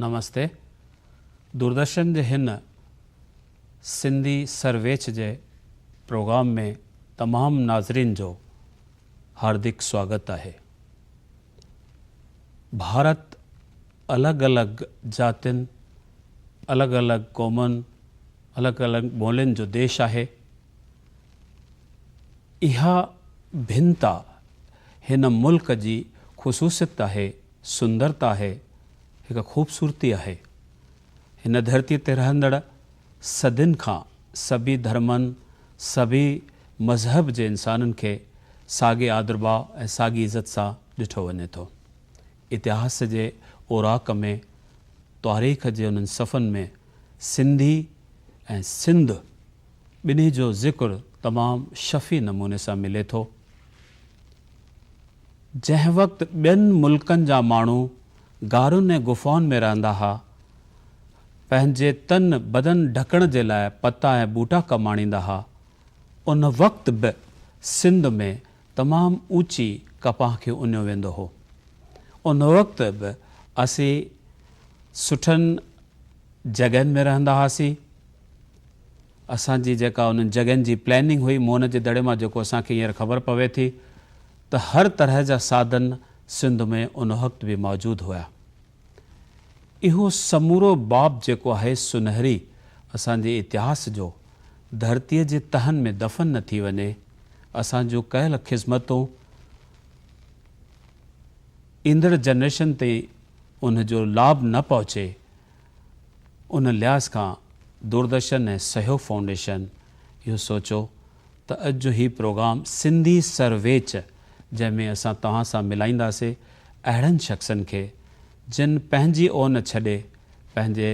نمستي دوردرشن جي هن سنڌي سرويچ جي پروگرام ۾ تمام ناظرين جو هاردڪ سواگت آهي. ڀارت الڳ الڳ جاتين، الڳ الڳ قومن، الڳ الڳ ٻولين جو ديش آهي. اها ڀنتا هن ملڪ جي خصوصيت آهي، سندرتا آهي، هڪ خوبصورتي آهي. هن ڌرتيء تي رهندڙ صدين کان سڀي ڌرمن، سڀي مذهب جي انسانن کي ساڳي آدرڀاء ۽ ساڳي عزت سان ڏٺو وڃي ٿو. اتهاس جي اوراق ۾، تواريخ جي انهن صفحن ۾ سنڌي ۽ سنڌ ٻنهي جو ذڪر تمام شفيع نموني سان ملي ٿو. جنهن وقت ٻين ملڪن جا ماڻهو غارن ۽ غفائن ۾ رهندا ها، پنهنجي تن بدن ڍڪڻ جي لاء پتا ۽ ٻوٽا ڪم آڻيندا ها، ان وقت به سنڌ ۾ تمام اوچي ڪپاهه کي اُنيو ويندو هو. ان وقت به اسين سٺن جڳهين ۾ رهندا هئاسين. اسان جي جيڪا انهن جڳهين جي پلاننگ هئي موهن جي دڙي مان جيڪو اسان کي هينئر خبر پوي ٿي ته هر طرح جا ساڌن سنڌ ۾ ان وقت به موجود هيا. اهو سمورو باب جيڪو آهي سنهري اسان جي اتهاس جو ڌرتيء جي تهن ۾ دفن نه ٿي وڃي، اسان جون ڪيل خذمتون ايندڙ جنريشن تائين ان جو لاڀ نه پهچي، ان لحاظ کان دوردرشن ۽ سهيوگ فائونڊيشن اهو سوچيو ته اڄ جو هي پروگرام سنڌي سرويچ جنهن ۾ اسان توهان سان ملائينداسي اهڙن شخصن کي جن پنهنجي اون ڇڏي پنهنجي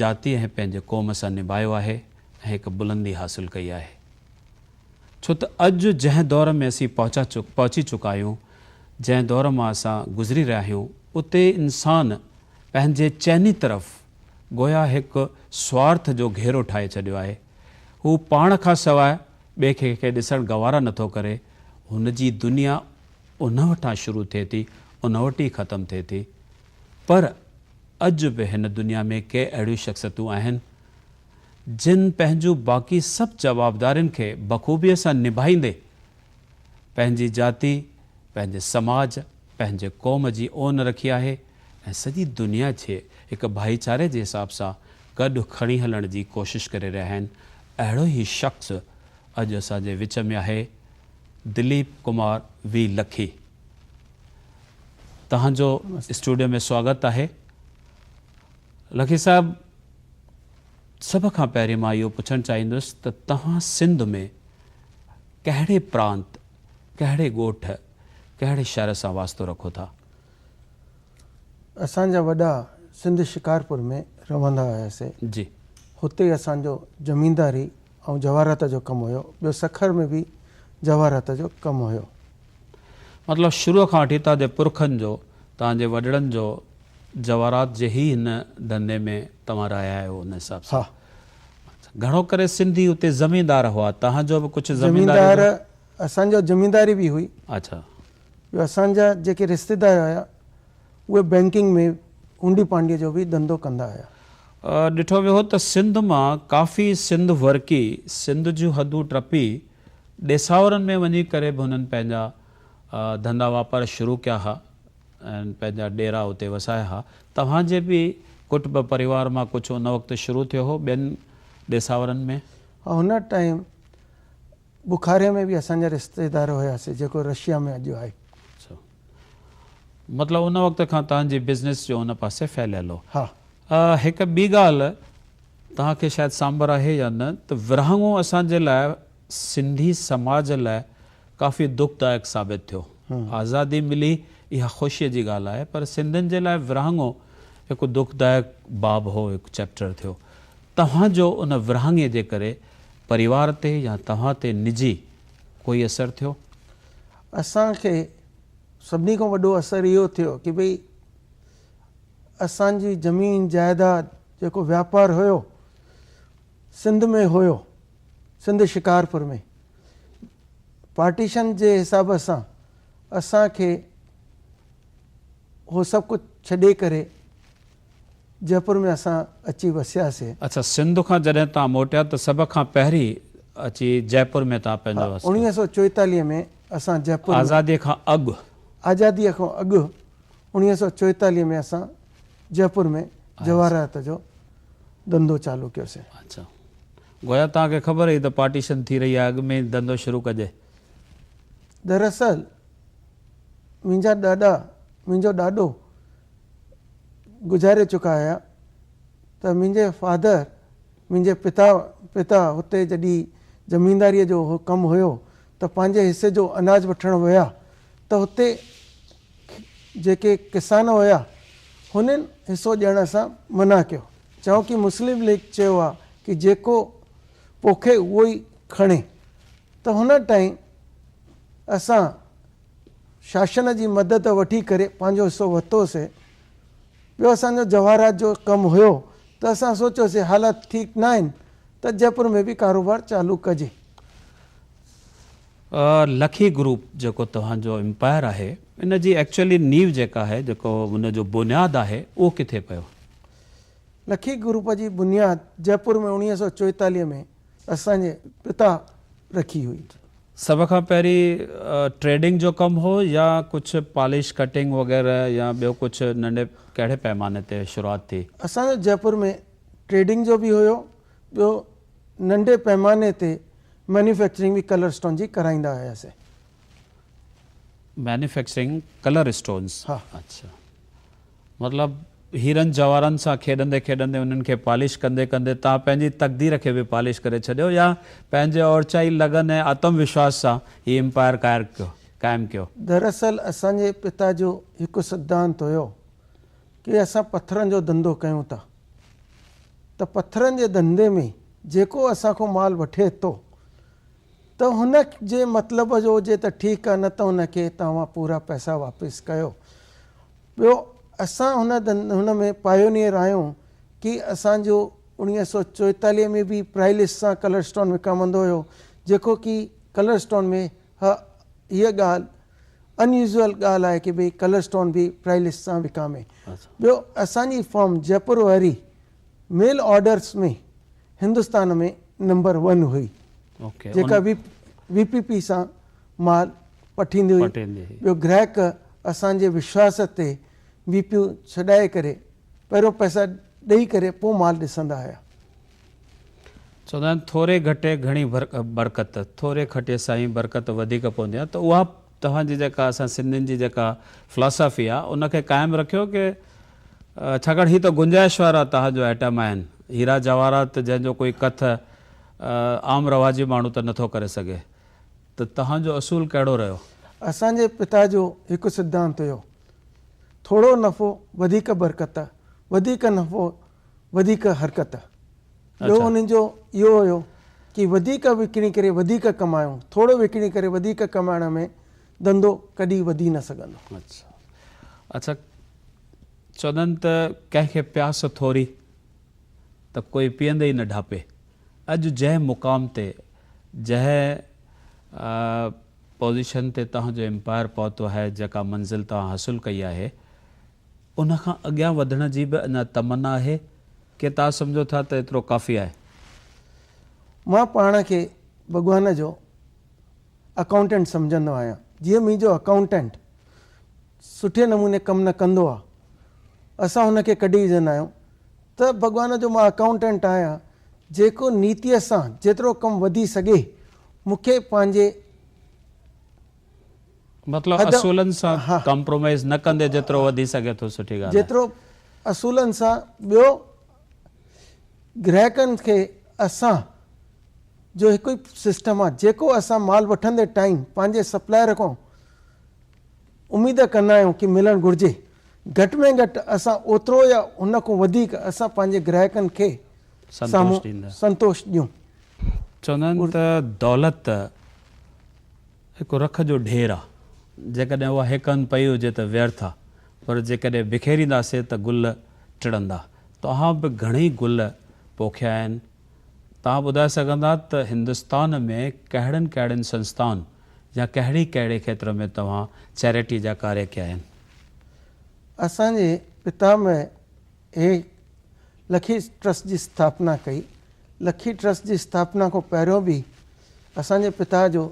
جاتي ۽ پنهنجي قوم سان نڀايو آهي ۽ هڪ بلندي حاصل ڪئي آهي. ڇو ته اڄ جنهن دور ۾ اسين پهچي چڪا آهيون، جنهن دور مان اسان گذري رهيا آهيون، اتي انسان پنهنجي چئني طرف گويا هڪ سوارٿ جو گهيرو ٺاهي ڇڏيو آهي. هو پاڻ کان سواء ٻئي کي کي ڏسڻ گوارا نٿو ڪري. هن جي دنيا ان وٽان شروع ٿئي ٿي، ان وٽ ئي ختم ٿئي ٿي. پر اڄ به هن دنيا ۾ ڪي اهڙيون شخصيتون آهن، جن پنهنجون باقي سڀ جوابدارين کي بخوبيء سان نڀائيندي پنهنجي جاتي، پنهنجي سماج، پنهنجي قوم جي اون رکي آهي ۽ سڄي دنيا کي هڪ ڀائيچاري جي حساب سان گڏ کڻي هلڻ جي ڪوشش ڪري رهيا آهن. اهڙو ئي شخص اڄ اسان جي وچ ۾ آهي دليپ ڪمار وي لکي. توهان جو اسٽوڊيو ۾ سواگت آهي. لکي صاحب سڀ کان پهرين مان اهو پڇڻ چاهيندس ته توهان سنڌ ۾ ڪهڙي پرانت، ڪهڙي ڳوٺ، ڪهڙي شهر سان واسطو رکو ٿا؟ اسان جا وڏا سنڌ شڪارپور ۾ رهندا هياسي. جي. هتي اسان جو زمينداري ۽ جواهرات جو ڪم هيو. ٻيو سکر ۾ به جواهرات جو ڪم هيو. مطلب شروع کان وٺي توهان جي پرکن جو، توهان جي وڏڙن جو جواهرات جي ئي هن ڌنڌي ۾ توهان رهيا آهيو ان حساب سان. ها. گهڻو ڪري سنڌي اتي زميندار هئا، توهان جو به ڪجهه زمينداري جو؟ زميندار اسان جو زمينداري به هئي. اڇا. ٻيو اسان جا جيڪي رشتيدار هيا اهي بينڪنگ ۾ هونڊي پانڊي جو به ڌنڌو ڪندا هيا. ڏٺو ويو هو ته سنڌ مان ڪافي سنڌ ورڪي سنڌ جون حدون ٽپي ڏيساورن ۾ وڃي ڪري به هنن پنهنجا ڌنڌا واپار شروع ڪيا ها ۽ پنهنجا ڏيرا اتي وسايا ها. توهان جي به ڪٽنب پريوار مان ڪجهه ان وقت شروع ٿيو هو ٻين ڏيساورن ۾؟ ها هن ٽائيم بخاري ۾ به اسان جا رشتيدار هياسي جيڪو رشيا ۾ اڄ آهي. اڇا مطلب ان وقت کان توهان جي بزنس جو ان پاسي ڦهليل هو. ها. هڪ ٻي ڳالهه توهان کي شايد سانڀر آهي يا نه ته ورهاڱو اسان جي لاء سنڌي سماج لاء ڪافي دکدائڪ ثابت ٿيو. آزادي ملي اها خوشيء جي ڳالهه آهي پر سنڌين جي لاء ورهاڱو هڪ دکدائڪ باب هو، هڪ چيپٽر ٿيو. توهان جو ان ورهاڱي جي ڪري پريوار تي يا توهان تي نجي ڪوئي اثر ٿيو؟ اسان کي سڀني کان وڏو اثر اهو ٿيو ڪي ڀئي اسان جي زمين جائداد جيڪو واپار هيو سنڌ ۾ هيو سنڌ شڪارپور ۾ پارٽيشن جي حساب سان اسان کي هو سڀ ڪجهه ڇڏي ڪري. جئپور ۾ اسان اچي وسياسي. اڇا سنڌ کان جڏهن توهان موٽيا ته سڀ کان پهرين اچي جئپور ۾ توهان پنهنجو ها 1944 ۾ اسان جئپور ۾. آزاديء کان اڳ. آزاديء کان اڳ 1944 ۾ اسان جئپور ۾ جواهرات جو ڌنڌو چالو ڪيوسين. اڇا گويا توهان کي خبر هئي ته پارٽيشن ٿي رهي آهي اڳ ۾ ئي ڌنڌو شروع ڪجي. دراصل منهنجا ڏاڏا منهنجو ڏاڏو گذاري چڪا هيا ته منهنجي فادر منهنجي پتا پتا هتي جڏهن زمينداريء جو ڪم هيو ته پنهنجي حصي جو اناج وٺڻ ويا ته هتي جيڪي ڪسان هيا هنن حصو ڏيڻ سان منع ڪيو چيائون ڪي مسلم ليگ چيو آ ڪي جيڪو پوکي اهو ئي کڻي ته هن ٽائيم اسان شاشن جي مدد وٺي ڪري پنهنجو حصو ورتوسي. ٻيو اسان جو جواهرات جو ڪم هيو ته اسان سوچيوسي حالات ٺيڪ ناهن ته جئپور ۾ به ڪاروبار چالو ڪجي. لکي گروپ جيڪو توهان جو امپائر آهي ان جي ايڪچوئلي نيو جيڪا آهي جيڪو ان جو بنياد آهي اهو ڪٿي پيو؟ لکي گروپ جي بنياد جئپور ۾ 1944 ۾ اسان جي پتا رکي هئي. سڀ کان پهرين ٽريڊنگ جو ڪم هو يا ڪجهه پالش ڪٽنگ وغيره يا ٻيو ڪجهه ننڍي ڪهڙي پيماني تي شروعات ٿي؟ اسان جو جئپور ۾ ٽريڊنگ جو به هيو ٻيو ننڍي پيماني تي مينوفيڪچرنگ به ڪلر اسٽون جي ڪرائيندا هياسين. مينوفيڪچرنگ ڪلر اسٽونز ها. اڇا مطلب هيرن جواهرن سان کيڏندي کيڏندي انهن کي پالش ڪندي ڪندي توهان پنهنجي تقدير کي به پالش ڪري ڇڏيو يا پنهنجي اورچائي لگن ۽ آتم وشواس سان هي امپائر قائم ڪيو. دراصل اسان جي پتا جو هڪ سڌانت هيو ڪي اسان پٿرن جو ڌنڌو ڪيون ٿا ته پٿرن جي ڌنڌي ۾ جيڪو اسان کان مال وٺي ٿو ته هن جي مطلب جو هجي ته ٺيڪ آ نه ته هن کي توهان پورا پئسا واپس ڪيو. ٻيو اسان هن هن ۾ پايونيئر آهيون ڪي اسان جو 1944 ۾ به پرائلس سان ڪلر اسٽون وڪامندو هيو جيڪو ڪي ڪلر اسٽون ۾ ه هيء ڳالهه ان يوزوئل ڳالهه آهي ڪي ڀئي ڪلر اسٽون به پرائلس سان وڪامي. ٻيو اسان جي فرم جئپور واري ميل آرڊرس ۾ هندستان ۾ نمبر ون هئي جيڪا وي پي پي سان مال پٺيندي هئي. ٻيو گراهڪ اسان جي وشواس تي وي پيون ڇڏائي ڪري پهريون پئسا ڏئي ڪري پوء مال ڏسندا هيا. چوندا آهن ٿوري گهٽي گهڻي برڪت، ٿوري کٽي سان ئي برڪت وڌيڪ پوندي آهي ته اها توهان جي جيڪا اسان سنڌين جي جيڪا فلاسافي آهي ان کي قائم رکيو ڪي ڇاڪاڻ هي ته گنجائش وارا توهان جو آئٽم آهن هيرا جواهرات جنهن جو ڪوئي ڪٿ عام رواجي ماڻهو ته نٿو ڪري سگهي ته توهان جو اصول ڪهڙو رهيو؟ اسان جي پتا جو هڪ سڌانت هيو، ٿورو نفعو وڌيڪ برڪت، وڌيڪ نفعو وڌيڪ حرڪت. ٻيو انهن جو اهو هيو ڪي وڌيڪ وڪڻي ڪري وڌيڪ ڪمايون، ٿورو وڪڻي ڪري وڌيڪ ڪمائڻ ۾ ڌنڌو ڪڏهن وڌي نه سگهندو. اڇا اڇا چوندا آهن ته ڪنهن کي پياس ٿوري ته ڪوئي پيئندي ئي نه ڍاپي. اڄ جنهن مقام تي جنهن پوزيشن تي توهان جو امپائر پهتو آهي جيڪا منزل توهان حاصل ڪئي آهي ان کان اڳيان وڌڻ جي به اڃا تمنا آهي ڪي توهان سمجهو ٿا ته ايترو ڪافي آهي؟ مان پاڻ کي ڀڳوان جو اڪائونٽنٽ سمجهندو آهيان جيئن منهنجو اڪائونٽنٽ سٺي نموني ڪم نه ڪندو آهي اسان هن کي ڪڍي وجهندا آهيون ته ڀڳوان جو مان اڪائونٽنٽ آهيان جيڪو نيتيء سان جيترو ڪم وڌي سگهي مون کي پنهنجي مطلب اصولن سان ڪمپرومائيز نه ڪندي جيترو وڌي سگهي ٿو سٺي ڳالهه آهي. جيترو اصولن سان ٻيو گرهڪن کي اسان جو هڪ ئي سسٽم آهي جيڪو اسان مال وٺندي ٽائيم پنهنجي سپلائر کان اميد ڪندا آهيون ڪي ملڻ گهرجي گهٽ ۾ گهٽ اسان اوترو يا ان کان وڌيڪ اسان پنهنجي گراهڪن کي سامهون سنتوش ڏيون. چوندا آهن ته دولت هڪ رک جو ڍير آ، جيڪڏهن اها هڪ هنڌ پئي هجي ته ويرٿ آ، پر جيڪڏهن بکيرينداسين ته گل ٽڙندا. توهان به گهڻئي گل پوکيا آهن، توهان ٻڌائي سگهندا ته هندستان ۾ ڪهڙين ڪهڙين سنسٿائن يا ڪهڙي ڪهڙي کيتر ۾ توهان چيريٽي جا ڪاريه ڪيا آهن؟ اسان جي پتامهه اي. لکي ٽرسٽ جي اسٿاپنا ڪئي. لکي ٽرسٽ جي اسٿاپنا کان پهريون به اسان جي پتا جو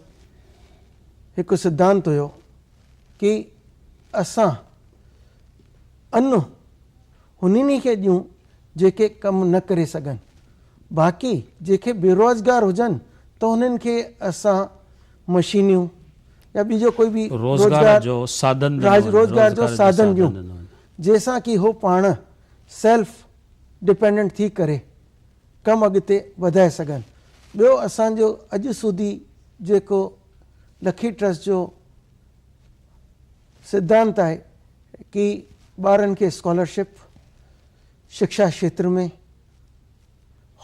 هڪ سڌانت هيو ڪي اسان ان هنن کي ڏيون جيڪي ڪم نه ڪري سگهن باقي جيڪي بيروزگار هجن ته هنن کي اسان مشينيون يا ٻي جو ڪوئي به روزگار جو ساڌن روزگار جو ساڌن ڏيون جنهن سان ڪي هو پاڻ سيلف ڊپينڊنٽ ٿي ڪري ڪم اڳتي وڌائي سگهن. ٻيو اسان جو اڄ سوڌي جيڪو لکي ٽرسٽ جو سڌانت آهي ڪي ٻارن کي اسڪالرشپ، شڪشا کيتر ۾،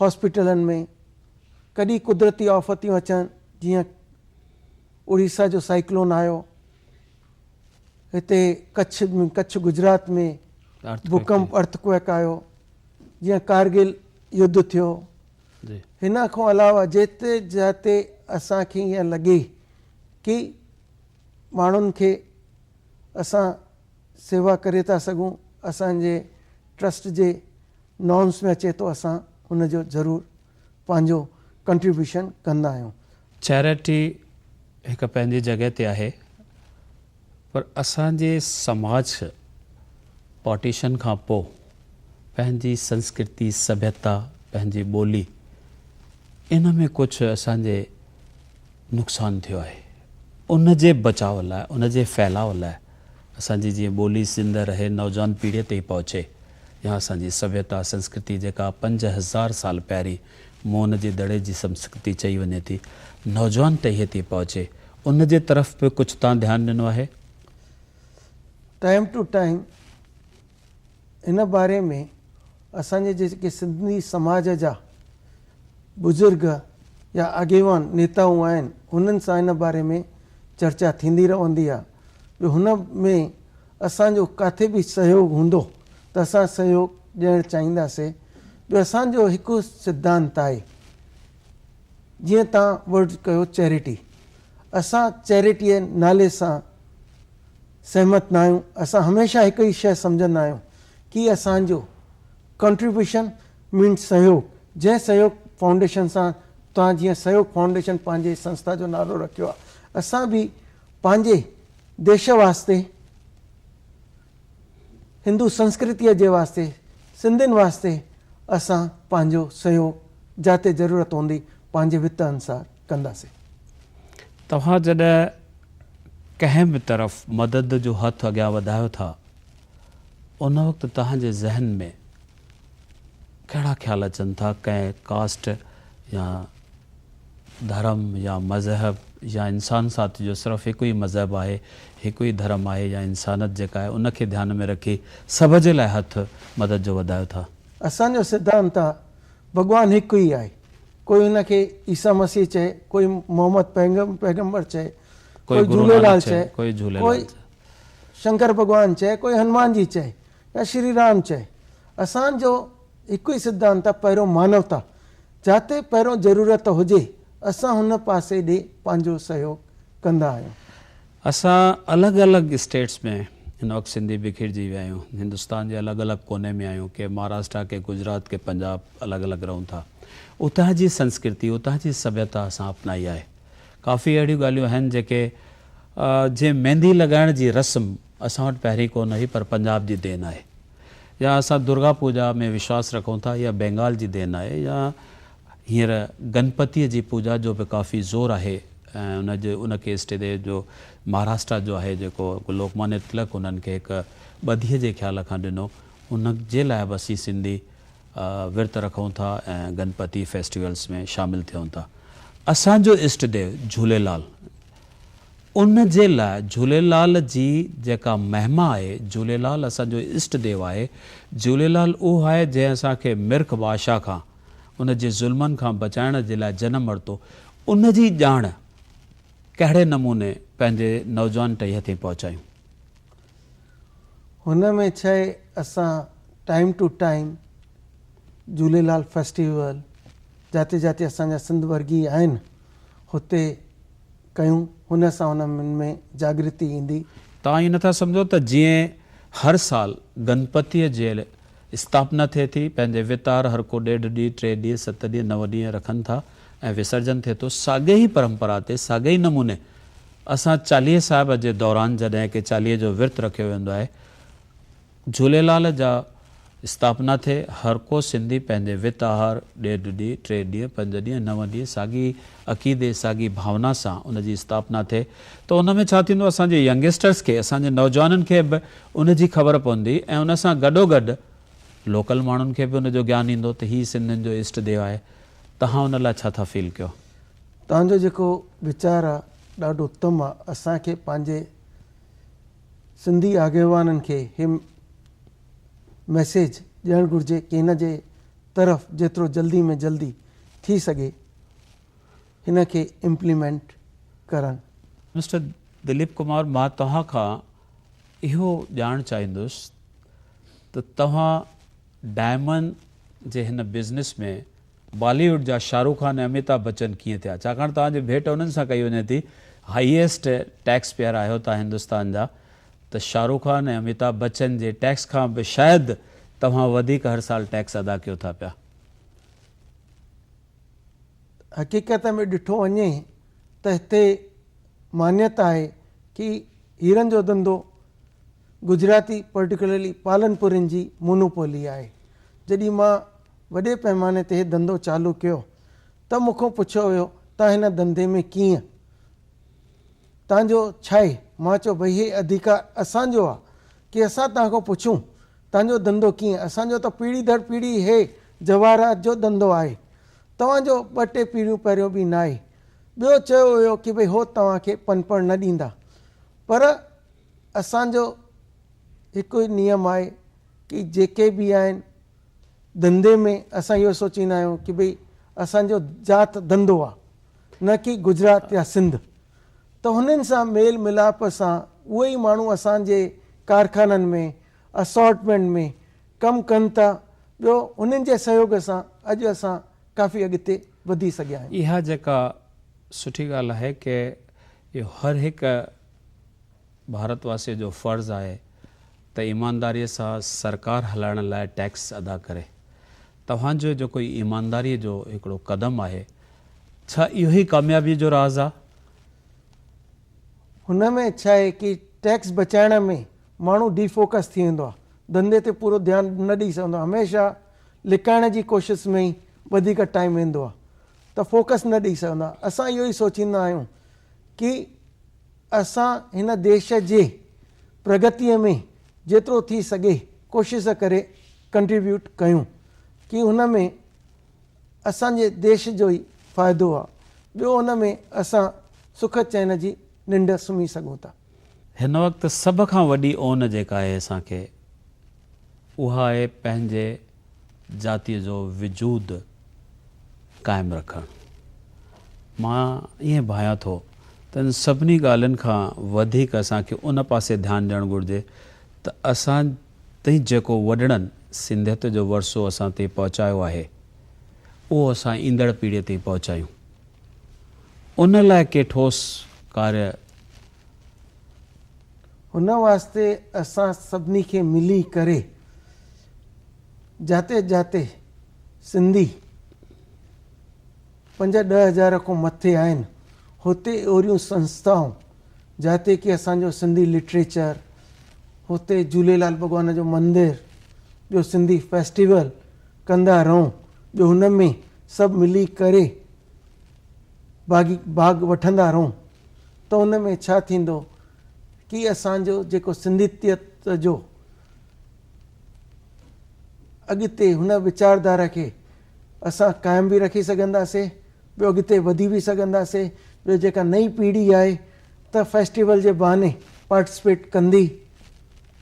هاسپيٽلن ۾ ڪڏهن قدرتي آفتيون اچن جيئن اڙيسا جو سائيڪلون آيو، هتي ڪڇ ڪڇ گجرات ۾ ڀوڪمپ ارٿ ڪوئڪ آيو، جيئن ڪارگل يڌ ٿيو. هن کان علاوه جتي جاتي اسان کي ائين لڳي ڪي ماڻهن کي اسان سيوا ڪري ٿا سگهون، اسان جي ٽرسٽ جي نارمس ۾ اچي ٿو اسان ان جو ضرور پنهنجو ڪنٽريبيوشن ڪندا آهيون. چيرٽي هڪ پنهنجي جڳهه تي آهي پر اسان جي سماج پارٽيشن کان پوء پنهنجي سنسڪرتي، سڀيتا، پنهنجي ٻولي ان ۾ ڪجهه اسان جي نقصان ٿيو آهي ان جي بچاء لاء ان جي ڦهلاء لاء اسان جي جيئن ٻولي زنده رهي نوجوان پيڙهي تائين پهچي يا اسان جي سڀيتا سنسڪرتي جيڪا 5000 سال پهرين موهن جي دڙي جي سنسڪرتي چئي وڃي ٿي نوجوان ٽهي تائين پهچي ان جي طرف به ڪجهه تان ڌيان ڏنو آهي؟ ٽائيم ٽو ٽائيم ان باري ۾ اسان جي جيڪي سنڌي سماج جا بزرگ يا اڳيوان نيتائون آهن انهن سان ان باري ۾ چرچا ٿيندي رهندي آهي جو هن ۾ اسان جو ڪاٿي به سهيوگ هوندو ته اسان سهيوگ ڏيڻ چاهينداسي. ٻيو اسان جو هڪ سڌانت آهي جيئن توهان ورڊ ڪيو چيريٽي اسان چيريٽيء نالي سان سهمت نه آهيون. اسان هميشه هڪ ئي شيء سمجهندا آهيون ڪي اسان جو ڪنٽريبيوشن مينس سهيوگ جنهن سهيوگ فائونڊيشن سان توهان جيئن سهيوگ فائونڊيشن پنهنجي سنسٿا جو نالو رکيو آهي اسان به پنهنجي ديش واسطي هندو سنسڪرتيء جي واسطي سنڌين واسطي اسان پنهنجو سهيوگ جاتي ضرورت هوندي پنهنجي وت انسار ڪنداسين. توهان جڏهن ڪنهن به طرف مدد جو هٿ اڳيان وڌايو ٿا ان وقت توهان جي ذهن ۾ ڪهڙا خيال اچن ٿا ڪنهن ڪاسٽ يا ڌرم يا مذهب يا انسان سات جو صرف هڪ ئي مذهب آهي هڪ ئي ڌرم آهي يا انسانيت جيڪا آهي ان کي ڌيان ۾ رکي سڀ جي لاء هٿ مدد جو وڌايو ٿا. اسان جو سڌانت آ ڀڳوان هڪ ئي آهي ڪوئي ان کي عيسيٰ مسيح چئي ڪوئي محمد پيغمبر چئي ڪوئي جهوليلال چئي ڪوئي شنڪر ڀڳوان چئي ڪوئي هنومان جي چئي يا شري رام چئي اسان جو هڪ ئي سڌانت آ پهريون مانوتا جاتي پهريون ضرورت هجي اسان هن پاسي ڏي پنهنجو سهيوگ ڪندا آهيون. اسان الڳ الڳ اسٽيٽس ۾ هن وقت سنڌي بکرجي ويا آهيون هندستان جي الڳ الڳ ڪوني ۾ آهيون ڪي مهاراشٽرا ڪي گجرات ڪي پنجاب الڳ الڳ رهون ٿا اتان جي سنسڪرتي اتان جي سڀيتا اسان اپنائي آهي ڪافي اهڙيون ڳالهيون آهن جيڪي جيئن ميندي لڳائڻ جي رسم اسان وٽ پهرين ڪونه هئي پر پنجاب جي دين آهي يا اسان درگا پوڄا ۾ وشواس رکون ٿا اها بينگال جي دين آهي يا هينئر گنپتيء جي پوڄا جو به ڪافي زور آهي ۽ ان جي ان کي اسٽي ديو جو مهاراشٽرا جو آهي جيڪو لوڪمانيه تلڪ انهن کي هڪ ٻڌيء جي خيال کان ڏنو ان جي لاء به اسين سنڌي ورت رکون ٿا ۽ گنپتي فيسٽيولس ۾ شامل ٿيون ٿا. اسان جو اشٽ ديو جهوليلال ان جي لاء جهوليلال جي جيڪا مهما آهي، جهوليلال اسان جو اشٽ ديو آهي، جهوليلال اهو آهي جنهن اسان کي مرک بادشاهه کان ان جي ظلمن کان بچائڻ جي لاء جنم ورتو، ان جي ڄاڻ ڪهڙي نموني پنهنجي نوجوان ٽهيء تائين پهچايون؟ هن ۾ ڇاهي اسان time to time Jhulelal festival جاتي جاتي اسان جا سنڌ ورگي آهن هتي ڪيون هن سان انهن ۾ جاڳرتي ايندي. توهان ائين نٿا سمجهو ته جيئن هر سال گنپتيء جي اسٿاپنا ٿئي ٿي، پنهنجي وتار هر ڪو ڏيڍ ڏينهن، ٽي ڏينهن، ست ڏينهن، نو ڏينهن رکن ٿا ۽ وسرجن ٿئي ٿو. ساڳي ئي پرمپرا تي ساڳي ئي نموني اسان چاليهي صاحب جي دوران جڏهن ڪي چاليهي جو ورت رکيو ويندو آهي، جهوليلال جا اسٿاپنا ٿئي، هر ڪو سنڌي پنهنجي وت آهر ڏيڍ ڏينهن، ٽي ڏينهن، پنج ڏينهن، نو ڏينهن ساڳي عقيدي، ساڳي ڀاونا سان ان جي اسٿاپنا ٿئي ته ان ۾ ڇا ٿيندو اسان جي ينگسٽرس کي، اسان جي نوجوانن کي به ان جي خبر پوندي ۽ ان سان گڏوگڏ لوڪل ماڻهن کي به ان جو گيان ايندو ته هي سنڌين جو اشٽ ديو آهي. توهان ان لاء ڇا ٿا فيل ڪيو؟ توهان جو جيڪو ويچار آ ڏاڍو اتم آ اسان کي پنهنجي سنڌي آڳيوانن کي هي ميسيج ڏيڻ گهرجي ڪي هن جي طرف جيترو جلدي ۾ جلدي ٿي سگهي هن کي امپليمينٽ ڪرن. مسٽر دليپ ڪمار مان توهان کان اهو ڄاڻڻ چاهيندس ته توهان ڊائمنڊ جي هن بزنس ۾ بالي ووڊ جا شاهرخ خان ۽ اميتاڀ بچن ڪيئن ٿيا؟ ڇاڪاڻ توهان جي ڀيٽ انهن سان ڪئي وڃي ٿي، هائيسٽ ٽيڪس پيئر آهيو توهان هندستان جا ته شاهرخ خان ۽ اميتاڀ بچن جي ٽيڪس کان به شايد توهان وڌيڪ هر سال ٽيڪس ادا ڪيو ٿا پيا. حقيقت ۾ ڏٺو وڃي ته هتي مانيت آهي ڪي هيرن جو ڌنڌو گجراتي پرٽيڪولرلي پالنپورين جي مونوپولي آهي. جڏهن مان وڏي پئماني تي هي ڌنڌو چالو ڪيو ته مون کان پڇيو ويو تان هن ڌنڌي ۾ ڪيئن تان جو ڇاهي؟ مان چيو ڀئي هي اڌيڪار اسان جو آ ڪي اسان تان کان پڇون تان جو ڌنڌو ڪيئن؟ اسان جو ته پيڙهي در پيڙهي هي جواهرات جو ڌنڌو آهي توهان جو ٻه ٽي پيڙهيون پهريون به ناهي. ٻيو چيو ويو ڪي ڀئي هو توهان کي پنپڻ نه ڏيندا پر اسان جو هڪ ئي نيم آهي ڪي جيڪي به آهن ڌنڌي ۾ اسان اهو سوچيندا آهيون ڪي ڀئي اسان جو ذات ڌنڌو آ نه ڪي گجرات يا سنڌ ته هنن سان ميل ملاپ سان اهي ئي ماڻهو اسان جي ڪارخانن ۾ اسارٽمينٽ ۾ ڪم ڪن ٿا ٻيو هنن جي سهيوگ سان اڄ اسان ڪافي اڳتي وڌي سگهيا آهيون. اها جيڪا سٺي ڳالهه آهي ڪي اهو هر هڪ ڀارت واسي جو فرض آهي ته ايمانداريء سان سرڪار هلائڻ لاء ٽيڪس ادا ڪري. توهان جو جيڪو هي ايمانداريء جو هڪڙو قدم آهي، ڇا اهو ئي ڪاميابيء جو راز آ؟ هن ۾ ڇا آهي ڪي ٽيڪس بچائڻ ۾ ماڻهو ڊي فوڪس ٿي ويندو آ، ڌنڌي تي پورو ڌيان نه ڏئي سگهندو آ، هميشه لڪائڻ جي ڪوشش ۾ ئي وڌيڪ ٽائيم ويندو آ ته فوڪس نه ڏئي سگهندو آ. اسان اهو ئي سوچيندا آهيون ڪي اسان هن ديش جي پرگتيء ۾ جيترو ٿي سگهي ڪوشش ڪري ڪنٽريبيوٽ ڪيون ڪي هن ۾ اسان جي ديش جو ئي فائدو آ ٻيو ان ۾ اسان سک چين جي ننڊ سمهي سگهون ٿا. هن وقت سڀ کان وڏي اون جيڪا آهي اسان کي اها آهي پنهنجي جاتيء جو وجود قائم رکڻ. مان ائين ڀانيان ٿو ته ان سڀني ڳالهين کان وڌيڪ اسان کي ان پاسي ڌيان ڏيڻ گهرجي ته اسان تائين جيڪو وڏڙن سنڌيت جو ورثو اسان تائين پهچايو آهي، اهو اسان ايندڙ پيڙهيء تائين پهچايون. ان لاء ڪي ٺوس ڪاريه. هن واسطي اسان سڀني کي ملي ڪري جاتي جاتي سنڌي پنج ڏهه هزار کان مٿي آهن هتي اهڙيون سنسٿائون جاتي ڪي اسان جو سنڌي لٽريچر هتي جهوليلال ڀڳوان جو مندر ٻيو سنڌي فيسٽيول ڪندا رهون ٻيو هن ۾ سڀ ملي ڪري ڀاڳي ڀاڳ وٺندا رهون ته ان ۾ ڇا ٿيندو ڪي اسان جو جيڪو سنڌيت جو اڳتي هن ويچارڌارا کي اسان قائم به رکي سگهنداسي ٻيو اڳتي وڌي به سگهنداسي ٻيو جيڪا نئين پيڙهي آهي ته فيسٽيول جي بهاني پارٽيسپيٽ ڪندي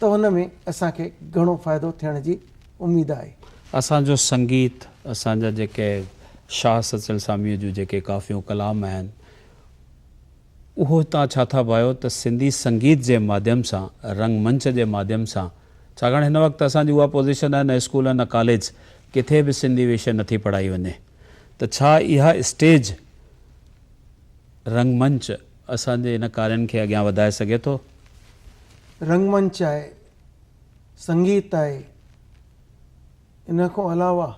ته ان ۾ اسان کي گهڻو فائدو ٿيڻ جي اميد آهي. اسان جو سنگيت، اسان جا جيڪي شاهه سچل ساميء جون جيڪي ڪافيون ڪلام آهن، اهو تان ڇا ٿا ڀايو ته سنڌي سنگيت جي ماڌيم سان، رنگ منچ جي ماڌيم سان، ڇاڪاڻ هن وقت اسان جي اها پوزيشن آهي نه اسڪول نه ڪاليج، ڪٿي به سنڌي وشي نٿي پڙهائي وڃي ته ڇا اها اسٽيج، رنگ منچ، اسان جي ان ڪارين کي اڳيان وڌائي سگهي ٿو؟ رنگ منچ آهي، سنگيت آهي. ان کان علاوه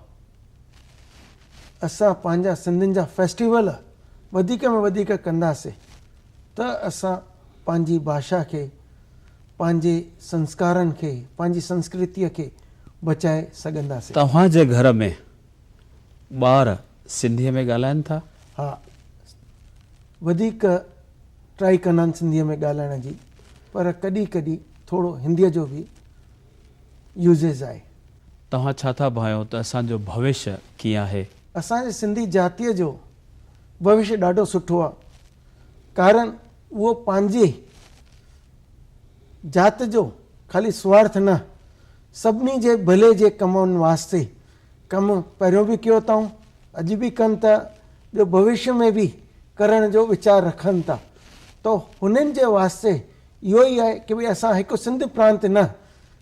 اسان پنهنجا سنڌين جا فيسٽيول وڌيڪ ۾ وڌيڪ ڪنداسين ته اسان پنهنجي ڀاشا کي، پنهنجي سنسڪارن کي، پنهنجي سنسڪرتيء کي بچائي سگهنداسين. توهان جي گهر ۾ ٻار سنڌيء ۾ ڳالهائن ٿا؟ ها، وڌيڪ ٽرائي ڪندا آهن سنڌيء ۾ ڳالهائڻ جي پر ڪڏهن ڪڏهن ٿورو هنديء جو به يوزيز آهي. توهان ڇا ٿا ڀانئيو ته اسان جو ڀوشيه ڪيئن آهي؟ اسان جي سنڌي جاتيء جو ڀوشيه ڏاڍو سٺو آهي ڪارڻ اهو پنهنجي ذات جو خالي سوارٿ نه سڀني جي ڀلي جي ڪمن واسطي ڪم پهريون به ڪيو اٿائون اڄ به ڪن ٿا ٻيو ڀوشيه ۾ به ڪرڻ جو ويچار رکن ٿا ته هنن جي واسطي اهو ئي آهي ڪي ڀئي اسان هڪ سنڌ پرانت نه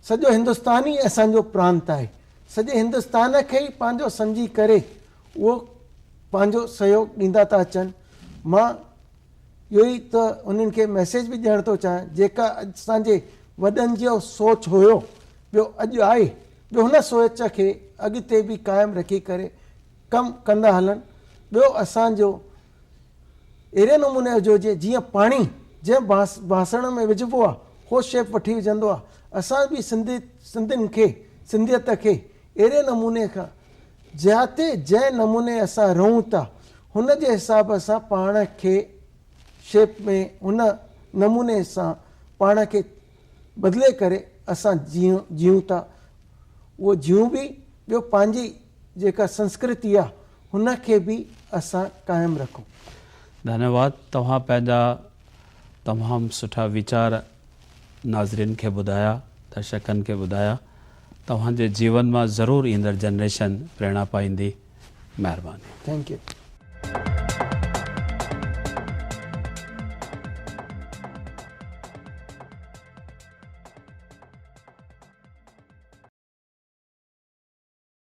سڄو هندستان ئي اسان جو پرانت آهي سڄي هندستان کي ئي پنهنجو سمجهي ڪري اهو پنهنجو سهيوگ ڏيندا ٿا اچن مان اهو ئي ته انهن کي ميسيج به ڏيڻ ٿو چاهيان جيڪا اسان جي وڏن جو سوچ هيو ٻيو اڄ آهي ٻيو هن سوچ کي اڳتي به قائم رکي ڪري ڪم ڪندا هلن ٻيو اسان جو اهڙي نموني جو هجي جيئن پاڻي جنهن باسڻ ۾ وجهبو آهي اهو شيپ وٺي وجهندو آهي اسان به سنڌي سنڌين کي سنڌيت کي اهڙي نموني کان جاتي جنهن نموني اسان رهون ٿا هن جي حساب سان پاڻ کي شيپ ۾ هن نموني سان پاڻ کي بدلي ڪري اسان جيئون ٿا اهو جيئون به ٻيو پنهنجي جيڪا سنسڪرتي آ هن کي به اسان قائم رکون. ڌنيواد توهان پنهنجا تمام سٺا ويچار ناظرين کي ٻڌايا درشڪن کي ٻڌايا توهان جي جيون مان ضرور ايندڙ جنريشن پريڻا پائيندي مهرباني. Thank you.